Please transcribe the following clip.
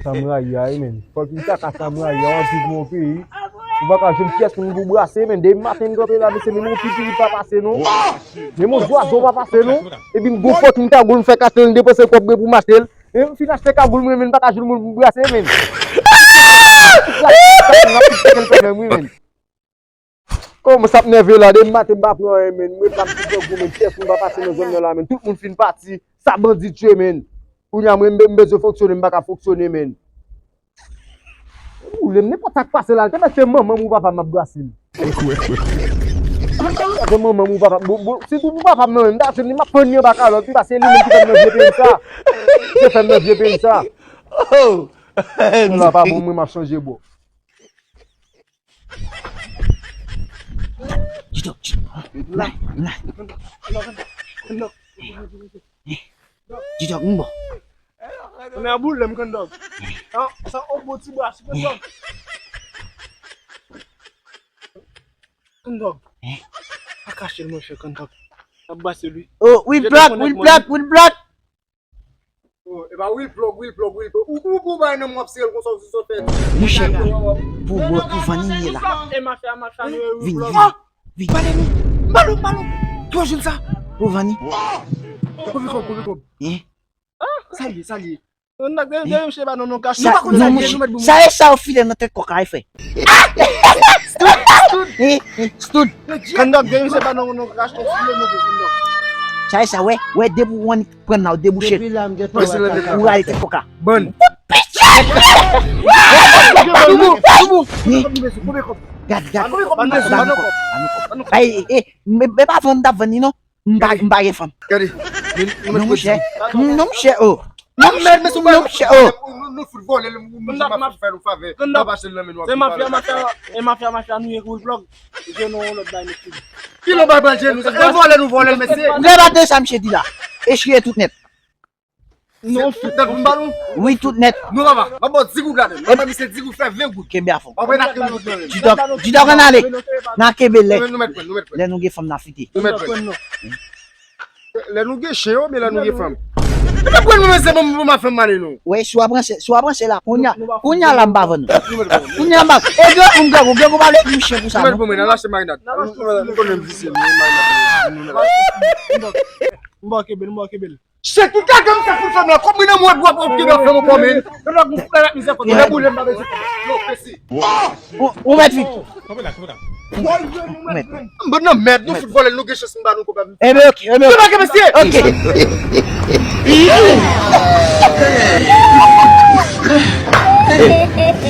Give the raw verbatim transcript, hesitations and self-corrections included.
Sa m rayi a, wi, men. Fòk li ta ka sa m rayi a, w ap viv nan yon peyi. Ou pa ka jwenn pyès moun pou brase, men. Depi maten m kanpe la, mesye, menm yon pipirit pa pase, non. Menm yon zwazo pa pase, non. Epi m gon fòk m kagoul, m fè katye l, m depanse kòb mwen pou m achte l. E m fin achte kagoul mwen, men m pa ka jwenn moun pou brase, men. Brase, sa, m ap tout pètèl pètèl, wi, men. Kòman sa ap nève la, depi maten m pa pran anyen, men. Mwen pa m ti pran gou, men. Pyès moun pa pase nan zòn nan la, men. Tout moun fin pati. Sa bandi tye, men. Kounye a, mwen, m be-, m bezwen fonksyone, m pa ka fonksyone, men. Ou le m nenpòt sa k pase la, te mèt se manman m ou papa m ap brase l. Te manman m ou papa m, bon, bon, si tou pou papa m nan, men, m ta jwenn li, m ap pann li anba kalòt, wi, paske li menm ki fè m nan vye peyi sa. Li te fè m nan vye peyi sa. Oh! Kounye a pa bon, mwen, m ap chanje bò. Didòk, Didòk. La, la. Didòk, m bon. Mwen a boule m, Kandòg. Sa, sa, on bon ti bras, Kandòg. Kandòg. Pa kache l, monchè, Kandòg. N ap brase l, wi. Oh, Will Block, Will Block, Will Block. Oh, e pa Will Plug, Will Plug, Will Plug. Ou, ou, ou bay nan mwen ap sere l konsa, ou sou fè. Monchè, pou bò, pou vann li ye la. E mafya, mafya, nou ye Will Plug. Vini, vini, vini. Pale nou, pale nou, pale nou. Twa joun sa. Pou vann li. Koupe kòb, koupe kòb. Hein? Sa li ye, sa li ye. Nan gen, gen misye pa nan non kach. Sa, nou pa konn non, sa li ye, nou mèt bon. Sa e sa yo file nan tèt kòk la, e frè. Stud, stud, stud. Kandòg, gen misye pa nan non kach, nou file nou pou Kandòg. Sa e sa, wè, wè, depi w annik pran la, w debouche. Depi la, m gentan wè kaka. Ou rale tèt kòk la. Bann. Gad, gad. Ba nou kòb, ba nou kòb. Ay, e, e, e pa vann n t ap vann li, non. M pa, m pa gen fanm. Gade. Non, monchè. Non, monchè, oh. Non, monchè, oh. Nou fout vòlè l, nou pa fè nou favè. N ap achte l nan men nou. Se mafya, mafya, e mafya, mafya, nou ye Will Plug. Je nou yon lòt bay, mesye. Ki lòt bay, bay, je nou? Se vòlè nou vòlè l, mesye. Ou gen pa de sa, misye di la. Echiye tout nèt. Non, tout nèt, m ba nou. Wi, tout nèt. Non, papa, m ap ba w di goud ladan. M ap ba misye di goud, fè ven goud. Kenbe a fon. Apre n a kenbe goud nan men. Didòk, Didòk, ann ale. N a kenbe lè. Nou mèt pran, nou mèt pran. Lè nou gen fanm, n a fite. Nou mèt pran. Lè nou gen chen, oubyen lè nou gen fanm? E pa pran nou, men se bon pou m ap fè m ale, non. Wè, si w ap ranse, si w ap ranse la, kounye a, kounye a la m pa vann ou. Kounye a m pa. E gen moun gen gwo, gen gwo pale di chen pou sa, non. Nou mèt pran, mwen, n al achte marinad. Nou konnen m visye, men marinad. M ba w kenbe l, m ba w kenbe l. Chèk tout kaka m fè pou fanm lan. Kòm mwen nan mwen dwa pou okipe fè mwen kòm men. Yo la pou fè la mizè kote la boule m pa bezwen. Yo pesi. Ou, ou mèt vit. Kanpe la, kanpe la. Ou mèt. M ban nan mèd, nou fout vòlè, nou gen chans m ba nou kòb la. Enben, ok, enben, ok. Demarke, mesye. Ok.